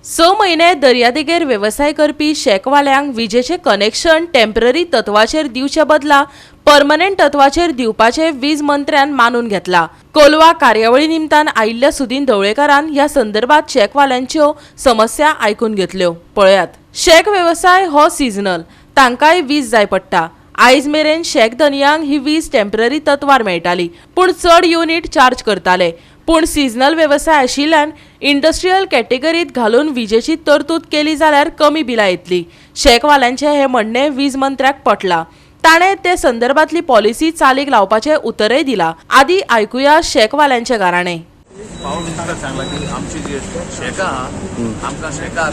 6 म्हयने दर्यादेगेर वेवसाय करपी शॅकवाल्यांक विजेचें कनेक्शन टेंपररी तत्वाचेर दिवचे बदला परमनंट तत्वाचेर दिवपाचें वीज मंत्र्यान मानून घेतला. कोलवा कार्यावळी निमतान आयिल्ल्या सुदीन ढवळेकारान ह्या संदर्भात शॅकवाल्यांच्यो समस्या आयकून घेतल्यो. पळयात, शॅक वेवसाय हो सिजनल, तांकांय वीज जाय पडटा. आयज मेरेन शॅक धनयांक ही वीज टेंपररी तत्वार मेळटाली, पूण चड युनिट चार्ज करताले. पूण सिजनल वेवसाय आशिल्ल्यान इंडस्ट्रीयल कॅटेगरीत घालून विजेची तरतूद केली जाल्यार कमी बिलां येतली. शॅकवाल्यांचें हें म्हणणें वीज मंत्र्याक पटलां. ताणें ते संदर्भातली पॉलिसी चालीक लावपाचें उतरय दिलां. आदी आयकुया शॅकवाल्यांचें गाराणें. पावर मिनिस्टर सांगला की आमची जी शॅकां आहा, आमकां शॅकार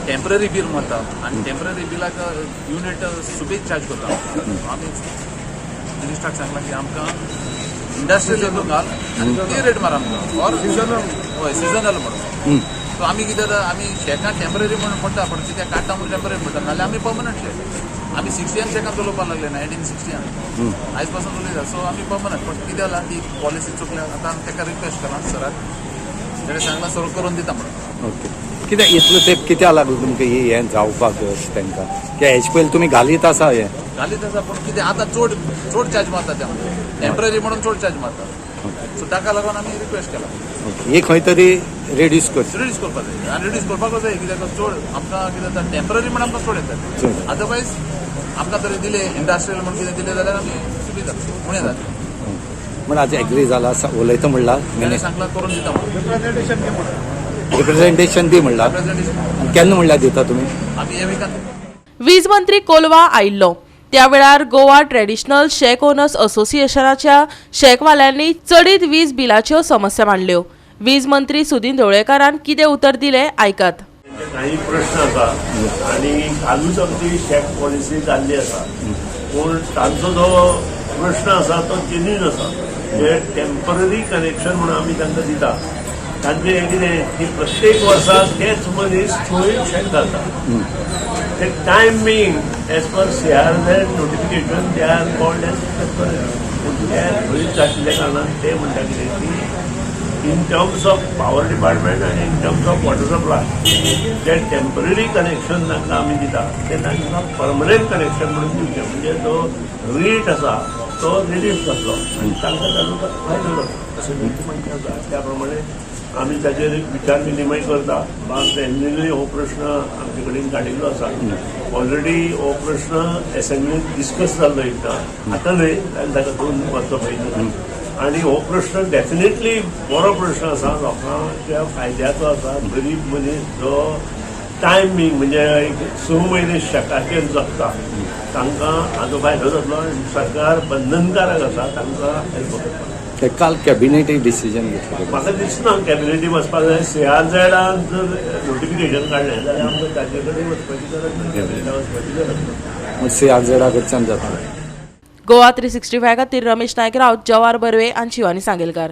टेंपररी बील मारता आनी टेंपररी बिलाक युनिट सुबेज चार्ज करता. आमी मिनिस्टराक सांगला की आमकां इंडस्ट्रियल हितून घाल आनी ते रेट मार आमकां ऑर हय सिजनल म्हणून. सो आमी कितें जाता, आमी शॅकां टेंपररी म्हणून पडटा, पण कित्याक काडटा म्हणून टेंपररी म्हणटा, नाल्यार आमी पर्मनंट शॅक. आमी 60यान शॅकां चलोवपाक लागले, 1960यान, आयज पासून चलयता. सो आमी पर्मनंट, पण कितें जालां, ती पॉलिसी चुकल्या. आतां आमी ताका रिक्वेस्ट केला सराक, तेणें सांगलां सर करून दिता म्हणून. ओके, कित्याक इतलो तेंप कित्याक लागलो तुमकां ही हें जावपाक अशें तांकां? कित्याक हेजे पयलीं तुमी घालीत आसा हें. घालीत आसा, पूण कितें आतां चड चड चार्ज मारता ते, टेंपररी म्हणून चड चार्ज मारता. सो ताका लागून आमी रिक्वेस्ट केला. ओके, हे खंय तरी रेड्यूस करचें. रिड्यूस करपाक जाय आनी रिड्यूस करपाकूच जाय, कित्याक चड आमकां कितें जाता, टेंपररी म्हण आमकां चड येता. चड. अदरवायज आमकां तरी दिले इंडस्ट्रियल म्हण कितें दिलें जाल्यार आमी सुबी जाता, उणें जातलें. म्हण आज एग्री जाला, उलयता म्हणला. ताणें सांगलां करून दिता म्हणून. रिप्रेझेंटेशन दी म्हणला. प्रेझेंटेशन. आनी केन्ना म्हणल्यार दिता तुमी? आमी हे विकान. वीज मंत्री कोलवा आयिल्लो त्या वेळार गोवा ट्रेडिशनल शॅक ओनर्स असोसिएशनाच्या शॅकवाल्यांनी चडीत वीज बिलाच्यो समस्या मांडल्यो. वीज मंत्री सुदीन ढवळेकारान कितें उतर दिलें, आयकात. काही प्रश्न आसा आनी कालूच आमची शॅक पॉलिसी जाल्ली आसा, पूण तांचो जो प्रश्न आसा तो जेन्यून आसा. जे टेंपररी कनेक्शन म्हणून आमी तांकां दिता, तांचें हें कितें की प्रत्येक वर्सा तेच मनीस थंय शॅक घालता. ते time being, as per CRZ notification, they are called as temporary, पूण ते थंयच आशिल्ल्या कारणान ते म्हणटा कितें की in terms of power department and in terms of water supply, J temporary connection तांकां आमी दिता ते तांकां परमनंट कनेक्शन म्हणून दिवचें, म्हणजे जो रेट आसा तो रिड्यूस जातलो आनी तांकां ताजो फायदो जातलो, अशें तांचें म्हणणें आसा. त्या प्रमाणे आमी ताचेर विचार विनिमय करता. तेंच्यांनी हो प्रश्न आमचे कडेन काडिल्लो आसा. ऑलरेडी हो प्रश्न एसेंब्लीत डिस्कस जाल्लो एकदां, आतां न्हय, ताका 2 वर्सां पयलीं. आनी हो प्रश्न डेफिनेटली बरो प्रश्न आसा, लोकांच्या फायद्याचो आसा. गरीब मनीस जो टायम बींग, म्हणजे एक 6 म्हयने शेकाचेर जगता, तांकां हाजो फायदो जातलो आनी सरकार बंधनकारक आसा तांकां हेल्प करपाक. ते काल कॅबिनेटय डिसिजन घेतलें. म्हाका दिसना कॅबिनेटी वचपाक जाय. सीआरझेडान जर नोटिफिकेशन काडलें जाल्यार आमकां ताचे कडेन वचपाची गरज ना, कॅबिनेटा वचपाची गरज ना. सीआरझेडा कडच्यान जातलें. गोवा 365 खातीर रमेश नायक राऊत, जवार बर्वे आनी शिवानी सांगेलकार.